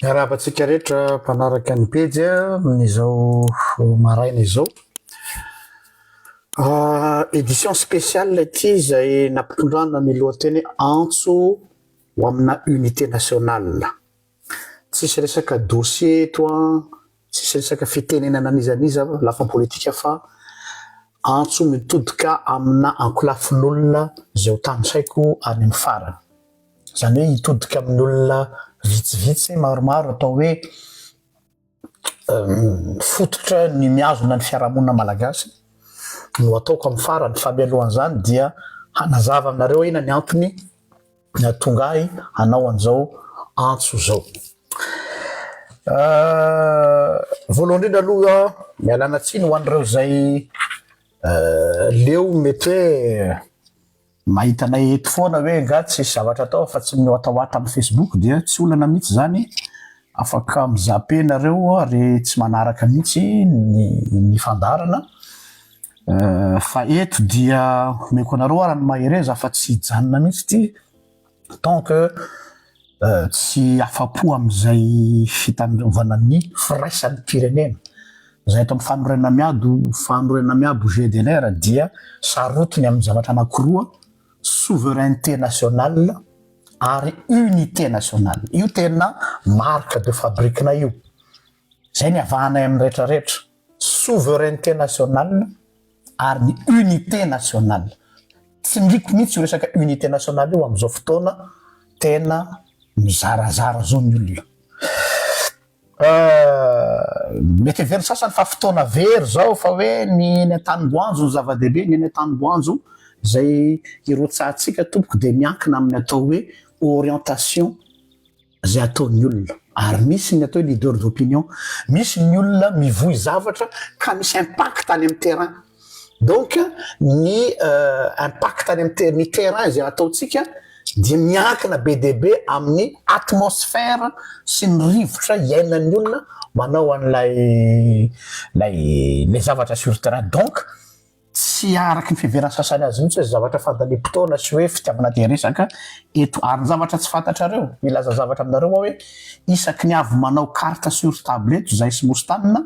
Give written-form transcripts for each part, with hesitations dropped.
Miarahaba antsika rehetra mpanaraka ny pejy amin'izao maraina izao. Édition spéciale ity izay nampitondrana ny lohateny hoe Antso ho amina unité nationale. Tsisy resaka dossier eto an, tsisy resaka fitenenana an'iza n'iza lafiny politika fa antso mitodika amina ankolafin'olona izay ho tanisaiko any amin'ny farany. Izany hoe hitodika amin'ny olona vitsivitsy maromaro atao hoe fototra ny mihazona ny fiarahamonina malagasy no ataoko amin'ny farany fa mialohan'izany dia hanazava aminareo inona ny antony nahatonga ahy hanao an'izao antso izao. Voalohany indrindra aloha mialana tsiny ho an'ireo izay leo mety hoe Mahita anay eto foana hoe nga tsisy zavatra atao afa tsy miwatawata amin'ny facebook dia tsy olana mihitsy zany, afaka mi-zapper nareo ary tsy manaraka mihitsy ny ny fandaharana fa eto dia omeko anareo ara ny mahereza fa tsy hijanona mihitsy ity tant que tsy afa-po amin'izay fitandrovana ny firaisan'ny firenena izay ato amin'ny fanorenana miabo fanorenana miabo GDLR dia sarotiny amin'ny zavatra anankiroa souveraineté nationale ary unité nationale io tena marque de fabrique-nay io izay ny avahanay amin'ny rehetra rehetra souveraineté nationale ary ny unité nationale. Tsindriko mihitsy io resaka unité nationale io amin'izao fotoana tena mizarazara zao ny olona. Mety heverin'ny sasany fa fotoana very zao fa hoe ny eny an-tanimboanjo no zava-dehibe, ny eny an-tanimboanjo izay hirotsahantsika tompoko dia miankina amin'ny atao hoe orientation izay ataon'ny olona ary misy ny atao hoe leader d'opinion, misy ny olona mivoy zavatra ka misy impact any amin'ny terrain, donc ny impact any amin'ny ny terrain izay ataontsika dia miankina be dia be amin'ny atmosphère sy ny rivotra iainan'ny olona manao an'ilay ilay ilay zavatra sur terrain, donc Tsy araky ny fiheveran'ny sasany azy mihitsy hoe zavatra fandaniam-potoana sy hoe fitiavana te hiresaka eto. Ary ny zavatra tsy fantatrareo, milaza zavatra aminareo aho hoe isaky ny avy manao carte sur table eto izahay sy Mostana,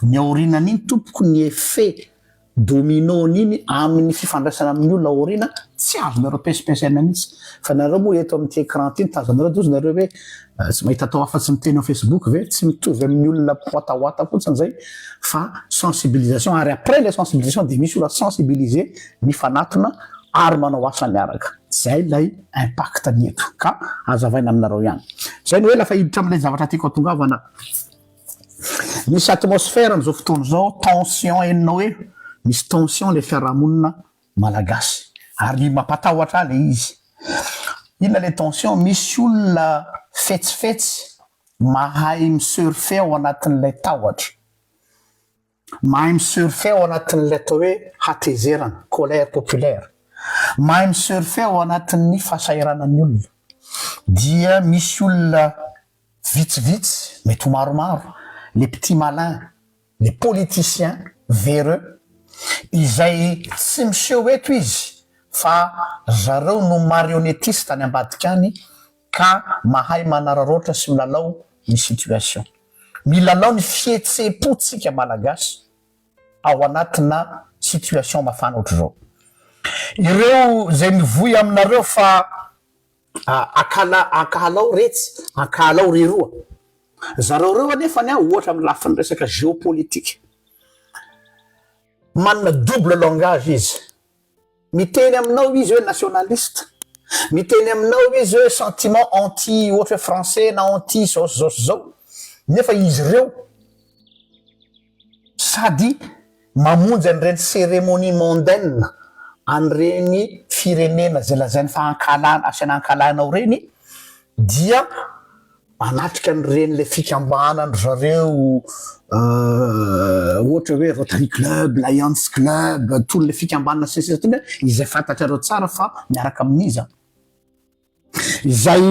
ny aorianan'iny tompoko ny effet domino-n'iny amin'ny fifandraisana amin'ny olona aoriana tsy azonareo pesimpesaina mihitsy. Fa nareo moa eto amin'ity écran ity ny tazanareo dozy nareo hoe Tsy mahita atao afa-tsy miteny ao Facebook ve? Tsy mitovy amin'ny olona mpiwatawata fotsiny izay fa sensibilisation ary après ilay sensibilisation dia misy olona sensibiliser mifanatona ary manao asa miaraka. Izay ilay impact ny eto ka hazavaina aminareo ihany. Izay no ela fa hiditra amin'ilay zavatra tiako hatongavana. Misy atmosphère amin'izao fotoana izao, tension henonao hoe misy tension ilay fiarahamonina Malagasy ary mampatahotra ahy le izy. Inona le tension? Misy olona fetsifetsy mahay mi-surfer ao anatin'ilay tahotra, mahay mi-surfer ao anatin'ilay atao hoe hatezerana, colère populaire, mahay mi-surfer ao anatin'ny fahasahiranan'ny olona. Dia misy olona vitsivitsy, mety ho maromaro, les petits malins, les politiciens véreux izay tsy miseho eto izy fa zareo no marionnettiste any ambadika any ka mahay manararaotra sy milalao ny situation. Milalao ny fihetseham-po tsika Malagasy ao anatina situation mafana ohatr'izao. Ireo izay mivoy aminareo fa Akala ankahalao retsy, ankahalao reroa. Zareo reo anefany an, ohatra amin'ny lafiny resaka géopolitique, manana double langage izy. Miteny aminao izy hoe nationaliste, miteny aminao izy hoe sentiment anti ohatra hoe français na anti zao sy zao sy zao, nefa izy ireo sady mamonjy an'ireny cérémonie mondaine an'ireny firenena izay lazainy fa ankahalana, asaina ankahalainao ireny dia manatrika an'ireny ilay fikambanan-dry zareo ohatra hoe Rotary Club, Lions Club, itony ilay fikambanana sy ny sisa itony izay fantatrareo tsara fa miaraka amin'iza. Izay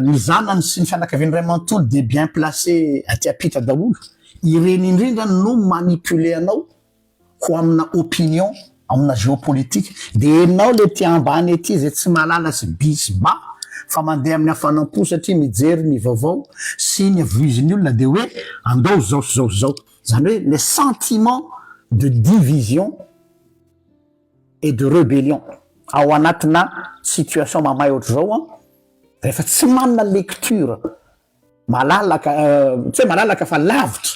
ny zanany sy ny fianakaviany iray manontolo dia bien placé aty ampita daholo, ireny indrindra no manipuler anao ho amina opinion, amina géopolitique, dia enao le aty ambany aty izay tsy mahalala sy by sy ba. fa mandeha amin'ny hafanam-po satria mijery ny vaovao sy ny voizin'ny olona dia hoe andao zao sy zao sy zao. Zany hoe le sentiment de division et de rebellion ao anatina situation mamay ohatr'izao an, rehefa tsy manana lecture malalaka, tsy hoe malalaka fa lavitra,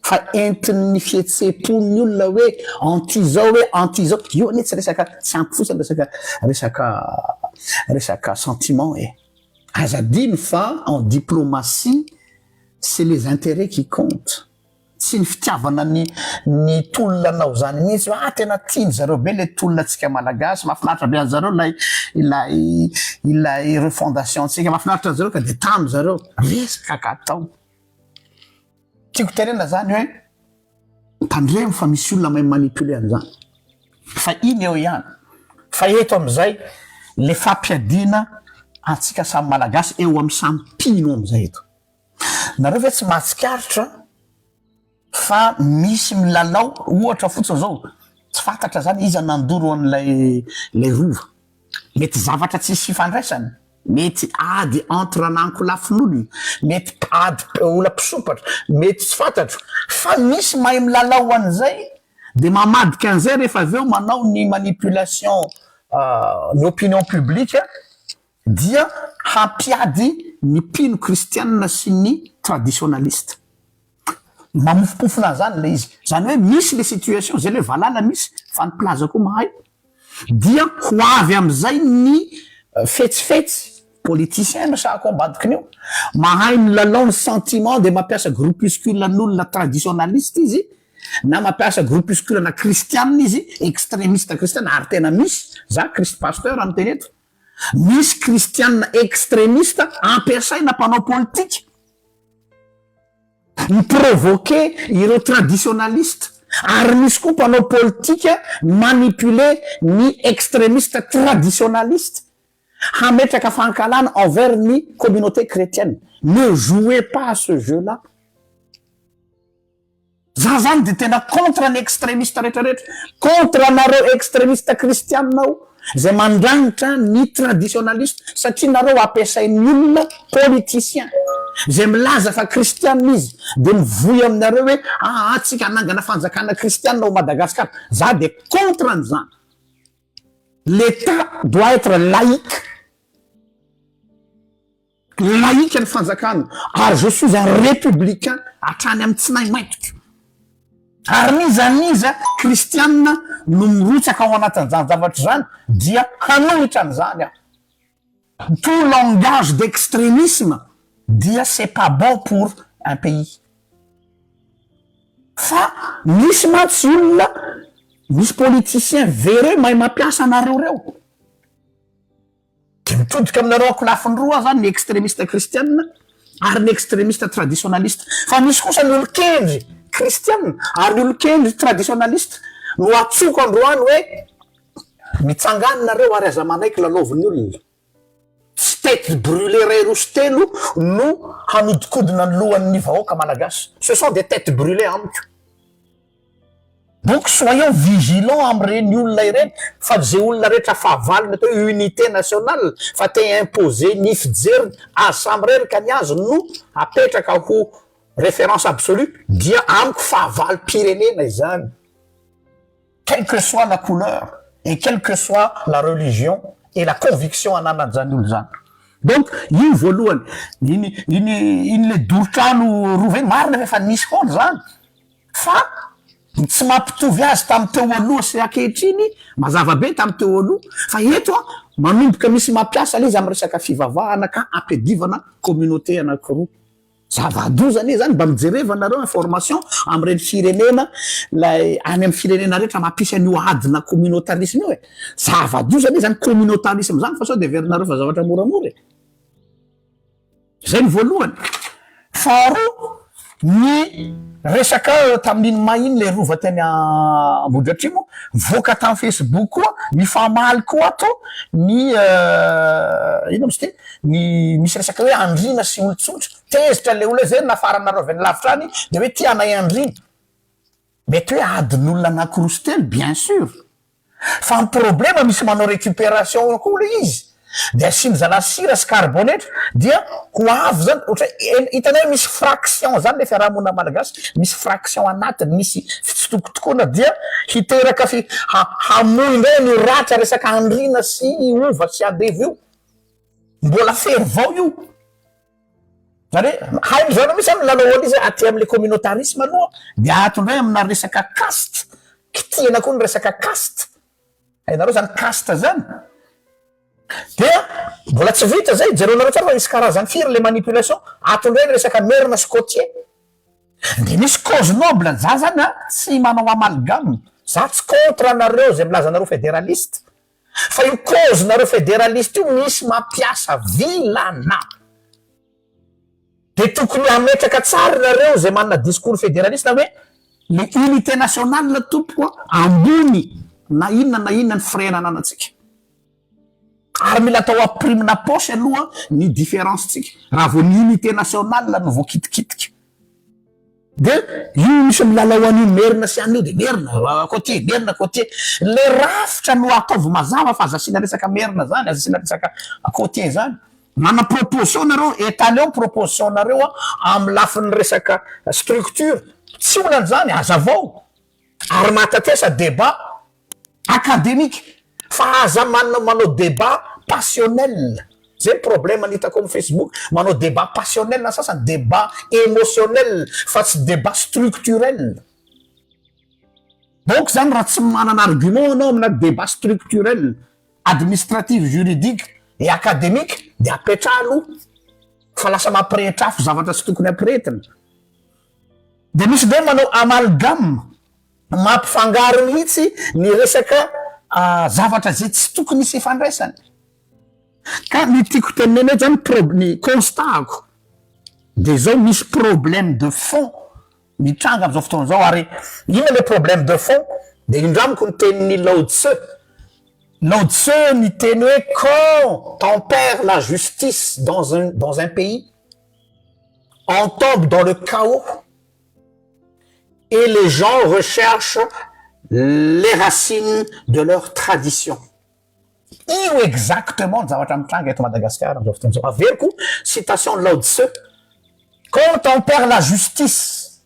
fa entin'ny fihetseham-pon'ny olona hoe anti zao hoe anti zao, io anie tsy resaka, tsy ampy fotsiny resaka resaka resaka sentiment e! Aza adino fa en diplomatie c'est les intérêts qui comptent. Tsy ny fitiavana ny ny tolona anao zany mihitsy hoe ah tena tiany zareo be le tolona antsika malagasy, mahafinaritra be an'zareo ilay ilay ilay refondation ntsika, mahafinaritra an'zareo ka de tamy zareo, resaka ka atao. Tiako tenenina zany hoe tandremo fa misy olona mahay manipuler an'izany, fa iny eo ihany, fa eto am'izay le fampiadiana antsika samy malagasy eo amin'ny samy mpino am'izay eto. Nareo ve tsy mahatsikaritra fa misy milalao ohatra fotsiny zao tsy fantatra zany iza nandoro an'ilay ilay rova, mety zavatra tsisy ifandraisany, mety ady entre an'ankolafin'olona, mety ady olona mpisompatra, mety tsy fantatro fa misy mahay milalao an'izay de mamadika an'izay rehefa avy eo manao ny manipulation ny opinion publique. dia hampiady ny mpino kristianina sy ny traditionaliste. Mamofompofona an'izany ilay izy. Izany hoe misy ilay situation, izay ilay valala misy, fa ny mpilaza koa mahay, dia ho avy amin'izay ny fetsifetsy, politicien no sahako ambadikin'io, mahay milalao ny sentiment dia mampiasa groupuscule an'olona traditionaliste izy, na mampiasa groupuscule ana kristianina izy, extremiste kristianina, ary tena misy, za christ pasteur miteny eto, Misy kristianina extremiste ampiasaina mpanao politika mi-provoquer ireo traditionaliste ary misy koa mpanao politika manipuler ny extremiste traditionaliste hametraka fankahalana envers ny communauté chretienne. Ne jouez pas à ce jeu là. Za zany de tena contre ny extremiste rehetra rehetra, contre anareo extremiste kristianina aho zay mandrangitra ny traditionaliste satria nareo ampiasain'ny olona politicien zay milaza fa kristianina izy de mivoy aminareo hoe aa tsika hanangana fanjakana kristianina ao Madagascar, za de contre an'izany, l'etat doit être laïque. Laïque ny fanjakana ary je suis un républicain hatrany amin'ny tsinay maintiko. Ary n'iza n'iza kristianina no mirotsaka ao anatin'izany zavatra izany dia hanohitra an'izany aho. Tout langage d'extremisme dia c'est pas bon pour un pays. Fa misy mantsy olona, misy politicien véreux mahay mampiasa anareo reo. Dia mitodika aminareo ankolafiny roa aho zany, ny extremiste kristianina ary ny extremiste traditionaliste. Fa misy kosa ny olon-kendry kristianina ary ny olon-kendry traditionaliste no atsoko androany hoe mitsangana nareo ary aza manaiky lalaovin'ny olona. Tsy tête brûlée iray roa sy telo no hanodikodina ny lohan'ny vahoaka malagasy. Ce sont des têtes brûlées amiko. Donc soyons vigilants amin'ireny olona ireny fa ze olona rehetra fahavalony atao hoe unité nationale fa te imposer ny fijeriny azy samy irery ka ny azy no apetraka ho référence absolue dia amiko fahavalom-pirenena izany quelle que soit la couleur et quelle que soit la religion et la conviction ananan'izany olona izany. Donc io voalohany, iny iny iny le doro trano rova iny marina fa efa nisy foana izany. Fa ny tsy mampitovy azy tamin'ny teo aloha sy ankehitriny, mazava be tamin'ny teo aloha, fa eto an, manomboka misy mampiasa ilay izy amin'ny resaka fivavahana ka ampiadivana communauté anankiroa. Zava-doza anie izany, mba mijereva nareo information amin'ireny firenena ilay any amin'ny firenena rehetra mampisy an'io adina communautarisme io e. Zava-doza anie izany communautarisme izany fa sao dia heverinareo fa zavatra moramora e. Zay ny voalohany. Faharoa, ny resaka tamin'iny may iny le rova teny Ambohidratrimo, voaka tamin'ny Facebook koa, mifamaly koa ato ny inona moa izy ity, ny misy resaka hoe andriana sy olon-tsotra, tezitra le olona hoe zay nafaranareo avy any lavitra any de hoe tia anay andriana. Mety hoe adin'olona anakiroa sy telo bien sur, fa ny problema misy manao récupération koa le izy. De asiany zalahy sira sy karibonetra dia ho avy zany ohatra hoe hitanao hoe misy fraction zany le fiarahamonina malagasy, misy fraction anatiny, misy fitsitokotokoana dia hiteraka fi- ha- hamoy indray an'io ratra resaka andriana sy hova sy andevo io. Mbola fery vao io. Zany hoe hainy zareo mihitsy zany milalao an'izy aty amle communautarisme aloha de ato indray amina resaka caste, kitihina koa ny resaka caste. Hainareo zany caste zany? Dia mbola tsy vita zay, jereonareo tsara fa misy karazany firy le manipulation, ato indray ny resaka merina sy côtier. De misy cause noble, za zany a tsy manao amalgame, za tsy contre anareo zay milaza anareo federaliste, fa io cause nareo federaliste io misy mampiasa vilana. De tokony hametraka tsara nareo zay manana discours federaliste hoe le unité nationale tompoko a ambony na inona na inona ny firehana ananantsika. Ary mila atao ampirimina poche aloha ny différence tsika raha vao ny unité nationale no voakitikitika. De io misy milalao an'io merina sy an'io de merina côtier, merina côtier. Le rafitra no ataovy mazava fa aza asiana resaka merina zany, aza asiana resaka côtier zany. Manana proposition nareo, etaleo ny proposition nareo amin'ny lafiny resaka structure. Tsy olana zany, azavao. Ary mahatatesa débat académique fa aza manana manao débat passionnel. Zay ny problème ny hitako amin'ny Facebook, manao débat passionnel ny sasany, débat émotionnel fa tsy débat structurel. Donc zany raha tsy manana argument anao amina débat structurel, administratif, juridique et académique de apetraha aloha fa lasa mampirehitra afo zavatra tsy tokony ampirehetina. De misy ndray manao amalgame, mampifangaro mihitsy ny resaka zavatra zay tsy tokony hisy ifandraisany. Ka ny tiako tenenina eto zany prob- ny constat-ko de zao, misy problème de fond mitranga am'zao fotoana zao. Ary inona le problème de fond? De indramiko ny tenin'ny Lao Tse. Lao Tse niteny hoe: "Quand on perd la justice dans un pays, on tombe dans le chaos et les gens recherchent les racines de leur tradition." Io exactement ny zavatra mitranga eto Madagasikara am'zao fotoana zao. Averiko citation Lao Tse: "Quand on perd la justice",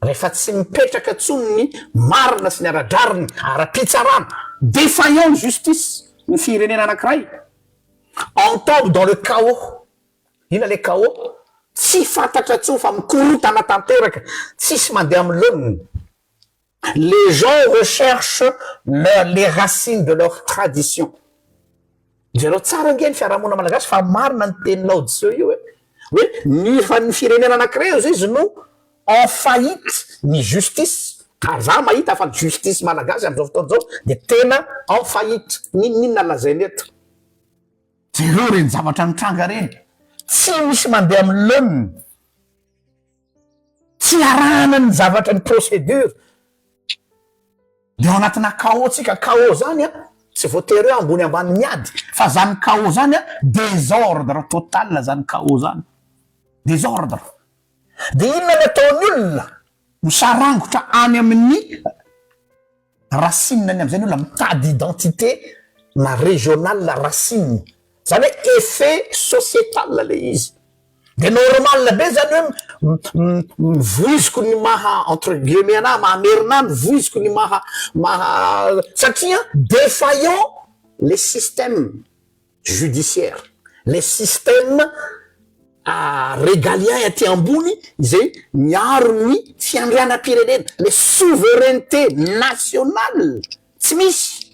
rehefa tsy mipetraka ntsony ny marina sy ny ara-drariny ara-pitsarana, défaillant ny justice ny firenena anankiray, "on tombe dans le chaos." Ina le chaos? Tsy fantatra ntsony fa mikorotana tanteraka, tsisy mandeha amy laoniny. "Les gens recherchent les racines de leur tradition." Jereo tsara nge ny fiarahamonina malagasy fa marina ny teny Lao Tse io hoe ny fa ny firenena anankiray io zay izy no en faillite ny justice. Ary za mahita fa ny justice malagasy am'izao fotoana zao de tena en faillite, ninoninona lazainy eto. Jereo reny zavatra mitranga reny, tsy misy mandeha amy laoniny, tsy arahana ny zavatra, ny procédure, de ao anatina chaos tsika. Chaos zany a tsy voatery hoe ambony ambany miady, fa zany chaos zany a désordre total zany. Chaos zany désordre. De inona ny ataon'ny olona? Misarangotra any amin'ny racine ny am'izay ny olona, mitady identité na régional, racine zany hoe effet sociétal le izy. De normal be zany hoe mivoiziko ny maha, entre guillemets, anahy mahamerina any, voiziko ny maha satria défaillant le système judiciaire, le système régalien aty ambony zay miaro ny fiandrianam-pirenena, le souveraineté nationale tsy misy.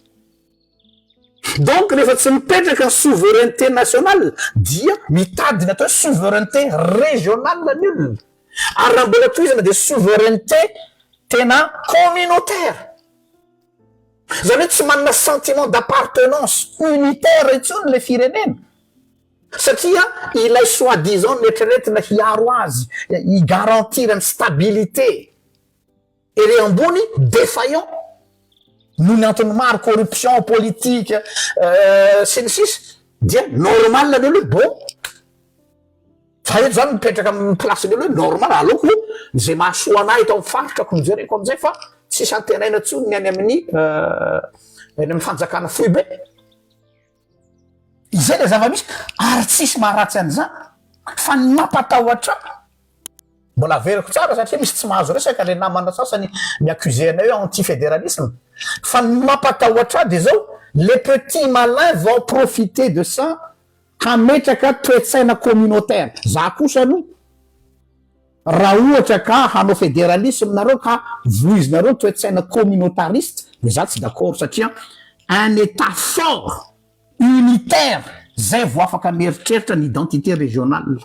Donc rehefa tsy mipetraka ny souveraineté nationale dia mitady ny atao hoe souveraineté régionale ny olona, ary raha mbola toizana de souveraineté tena communautaire. Zany hoe tsy manana sentiment d'appartenance unitaire intsony le firenena, satria ilay soi-disant neritreretina hiaro azy, higarantir ny stabilité ere ambony, défaillant noho ny antony maro, corruption politique sy ny sisy, dia normal ny olo hoe bon, fa eto zany mipetraka amy place-ny olo hoe normal, aleoko zay mahasoa anahy eto amy faritrako mijereko amizay, fa tsisy antenaina ntsony ny any amin'ny fanjakana foy be. Izay. Zay le zava-misy ary tsisy maharatsy an'izany, fa ny mampatahotra, mbola averiko tsara satria misy tsy mahazo resaka le namana sasany mi-accuse anay hoe anti fédéralisme, fa ny mampatahotra de zao: les petits malins vont profiter de ça hametraka toetsaina communautaire. Za kosa aloha, raha ohatra ka hanao fédéralisme nareo ka voizinareo toetsaina communautariste, de za tsy d'accord, satria un état fort, unitaire, zay vo afaka mieritreritra ny identité régionale.